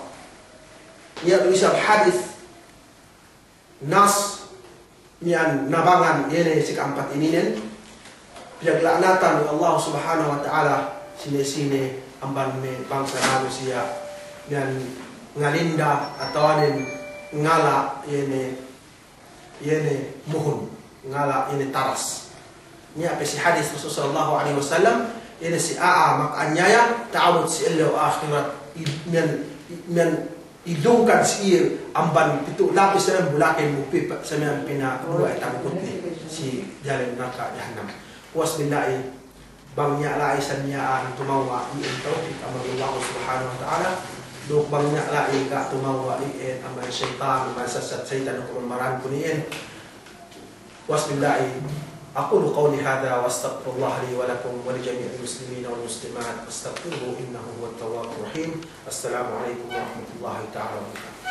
Niya' du isab hadis, nas, miya'an nabangan, iye ne si ka'ampat ininen, pinagla'natan we' Allah subhanahu wa ta'ala, sine-sine, amban me' bangsa manusiya', miya'an ngalinda, atawanen ngala', iye ne, iye ne muhun, ngala' iye ne taras. Niya' pe si hadis Rasul sallallahu alayhi wasallam, iye ne si a'a maka'aniyaya, ta'abut si ellew ahirat, i-, miya'an, i-, miya'an idungkan si iye amban pitu' lapis sa miya'an bulakin bu pi-, sa miya'an pinaduwe tangkutne si diyalem narka' jahannam. Puwas billahi, bang niya' la'i sa miya'an tumewwa' iyan tawpik amban Allah subhanahu wa ta'ala, duk bang niya' la'i ga' tumewwa' iyan amban seyitan, amban sasat seyitan duk amban baran kun iyan. Puwas billahi, aqulu qawli hadha wa astaghfirullaha li wa lakum wa li jami'il muslimina wal muslimat, astaghfiruhu innahu huwat tawwabur rahim. Assalamu alaykum warahmatullahi ta'ala wabarakatuh.